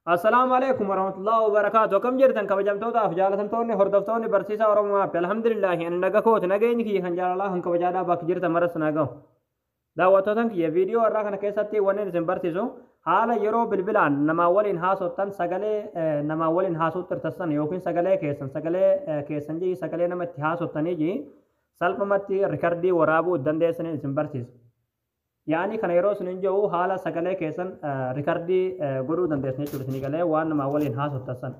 Assalaamu alaikum warahmatullahi wabarakaatu. Akkam jirtan kabajamtootaaf jaalatamtoonni hordoftoonni barsiisaa Oromoo App? Alhamdulillahi, ani naga kooti. Nageenyi kiyya kan jaalalaa kan kabajaadhaa bakka jirtan maras naa gahu. Daawwattootan kiyya, viidiyoo har'aa kana keessatti wanni isin barsiisu haala yeroo bilbilaan namaa waliin haasoftan sagalee namaa waliin haasoftan sana yookiin sagalee keessan sagalee keessan jii sagalee nama itti haasoftanii jii salphumatti rikardii waraabuu dandeessanii isin barsiisa. Yaani kana yeroo isin jiru haala sagalee keessan rikardii godhuu dandeessan jechuudha, isinii galee, waan namaa waliin haasoftan sana.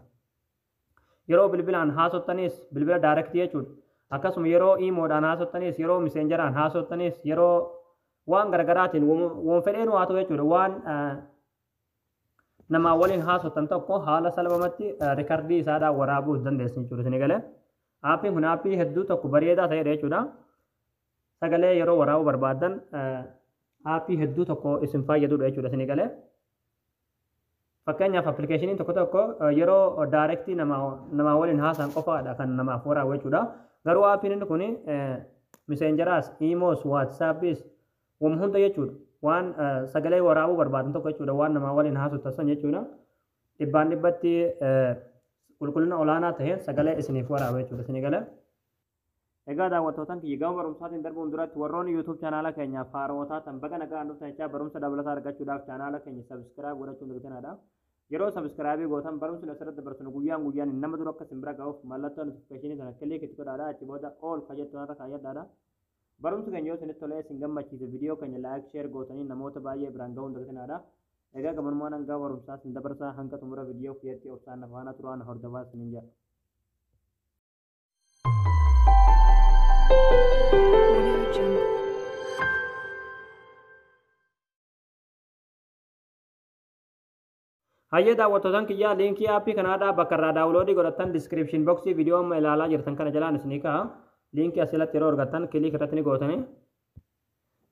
Yeroo bilbilaan haasoftaniis bilbila direct jechuudha. Akkasuma yeroo iimoodhaan haasoftaniis, yeroo messengeraan haasoftaniis, yeroo waan garaagaraatiin waan fedheen haa ta'u jechuudha. Waan namaa waliin haasoftan tokko haala salphumatti rikardii isaadhaan waraabuu dandeessan jechuudha, isinii galee. Aappiin kun aappii hedduu tokko bareedaa ta'edha jechuudha. Sagalee yeroo waraabuu barbaaddan aappii hedduu tokko isin fayyadudha jechuudha, isinii galee. Fakkeenyaaf, appilikeeshiniin tokko tokko yeroo direct namaa waliin haasa'an qofaadha kan namaaf waraabu jechuudha. Garuu aappiin inni kun messengeraas, iimoos, WhatsAppis, waan hunda jechuudha. Waan sagalee waraabuu barbaadan tokko jechuudha. Waan namaa waliin haasoftan san jechuudha. Dhibbaan dhibbatti qulqullina olaanaa ta'een sagalee isiniif waraaba jechuudha, isinii galee. Egaa daawwattootaan kiyya, gama barumsaatiin darbuun duratti warroonni YouTube chaanaala keenyaaf haarawaa taatan baga nagaan dhuftan jechaa, barumsa dabalataa argachuudhaaf chaanaala keenya subscribe godhachuun dagatinaa. Yeroo subscribe gootan barumsi asirratti dabarsinu guyyaan guyyaan nama dura akka isin bira ga'uuf mallattoo notification sana click itti godhaadha. Achi booda all ka jettu irra kaayyadhaadha. Barumsi keenya yoo isinitti tolee isin gammachiise, viidiyoo keenya like, share gootanii namoota baay'ee biraan ga'uun dagatinaadha. Egaa gabanumaan hanga barumsaa isin dabarsaa, hanga xumura viidiyoo kiyyatti obsaan na faana turaan hordofaa isiniin jedha. Audio Jungle. Hayyee daawwattootaan kiyyaa, liinkii aappii kanaadhaa bakka irraa download godhattan description box viidiyoo amma ilaalaa jirtan kana jalaan isinii ka'a. Liinkii asirratti yeroo argattan click irratti ni gootanii.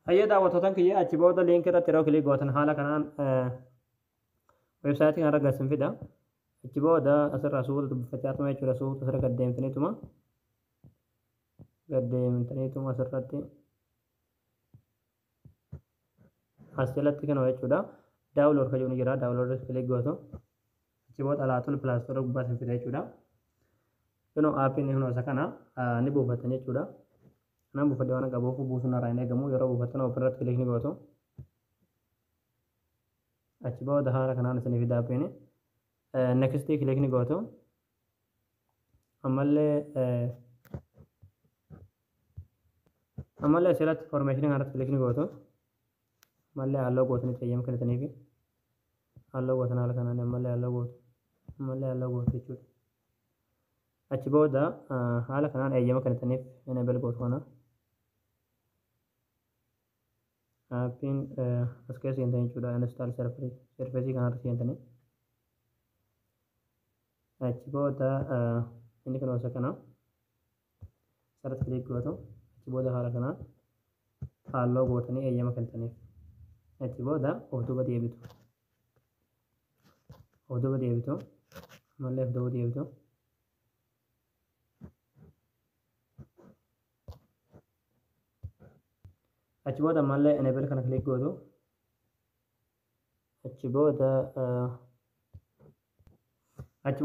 Hayyee daawwattootaan kiyyaa, achi booda liinkii irratti yeroo click gootan haala kanaan weebsaayitii kanarra gad fida. Achi booda asirraa suuta dubbifachaatuma jechuudha, suuta asirra gad deemtaniituma. Gad deemtaniituma asirratti as jalatti kanuma jechuudha. Download kan jiru jira, download click gootu. Achi booda alaatul Play Store gubbaa isin fida jechuudha. Kunoo aappiin kunoo isa kana ni buufattan jechuudha. Nan buufadhe waan qabuuf buusuun irraa hin eegamu. Yeroo buufattan ofirratti click ni gootu. Achi booda haala kanaan isinii fida aappiin. Next click ni gootu. Ammallee asirratti information kanarratti click ni gootu. Ammallee allow gootanii eeyyama kennitaniifi. Allow gootan haala kanaan, ammallee allow gootu. Ammallee allow gootu jechuudha. Achi booda haala kanaan eeyyama kennitaniif enable gootu kana. Aappiin as keessa seentanii jechuudha. Install service kanarra seentanii. Achi booda inni kun isa kana. Asirratti click gootu. Achi booda haala kanaan allow gootanii eeyyama kennitaniif. Achi booda of duuba deebitu. Of duuba deebitu. Ammallee of duuba deebitu. Achi booda ammallee enable kana click gootu. Achi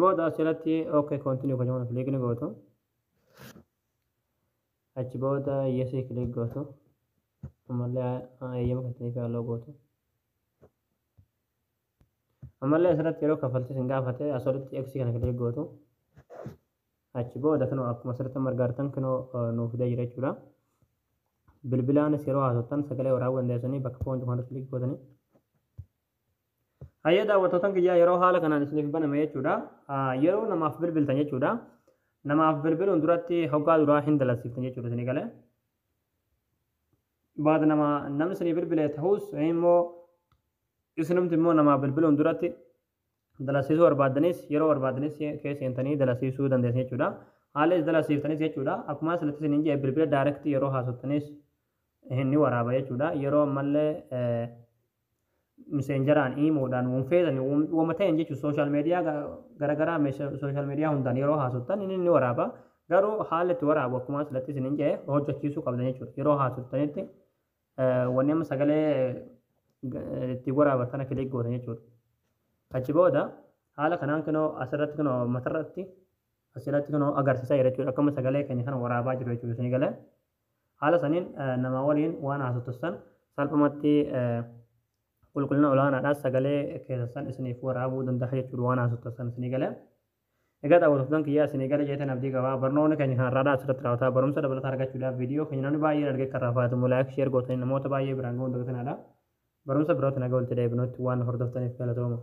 booda asirratti okay, continue kan jedhamu click ni gootu. Achi booda yes click gootu. Ammallee eeyyama kennitaniif allow gootu. Ammallee asirratti yeroo kaffaltii isin gaafate asirratti X kana click gootu. Achi booda kunoo akkuma asirratti argartan kunoo nuuf fidee jira jechuudha. Bilbilaanis yeroo haasoftan sagalee waraabuu dandeessanii bakka phone kanatti click gootanii. Hayyee daawwattootaan kiyyaa, yeroo haala kanaan isiniif baname jechuudha. Yeroo namaaf bilbiltan jechuudha. Namaaf bilbiluun duratti hoggaa duraa hin dalasiiftan jechuudha, isinii galee. Baada nama namni isinii bilbile ta'us immoo isinumti immoo namaaf bilbiluun duratti dalasiisuu barbaaddanis, yeroo barbaaddanis keessa seentanii dalasiisuu dandeessan jechuudha. Haala dalasiiftanis jechuudha. Akkuma asirratti isiniin jedhe, bilbila direct yeroo haasottanis inni waraaba jechuudha. Yeroo ammallee messengeraan, iimoodhaan, waan feetan waan ta'een jechuudha, social media garaagaraa, social media hundaan yeroo haasoftan inni ni waraaba. Garuu haala itti waraabu akkuma asirratti isiniin jedhe hojjechiisuu qabdan jechuudha. Yeroo haasoftanitti wanni amma sagalee itti waraaban kana click gootan jechuudha. Achi booda Haala kanaan kunoo asirratti, kunoo matarratti asirratti kunoo agarsiisaa jira jechuudha. Akkuma sagalee keenya kana waraabaa jiru jechuudha isinii galee. Haala saniin nama waliin waan haasoftan salphumatti qulqullina olaanaadhaan sagalee keessan isiniif waraabuu danda'a jechuudha, waan haasoftan isinii galee. Egaa daawwattoota kiyyaa, isinii gala jeetan abdii qabaa. Barnoonni keenya kanarraadhaa asirratti raawwataa. Barumsa dabalataa argachuudhaaf viidiyoo keenya namni baay'een argee kan raafaatamu like, share gootanii namoota baay'ee biraan ga'uun dagatanaadha. Barumsa birootti naga walitti deebinutti waan hordoftaniif galatooma.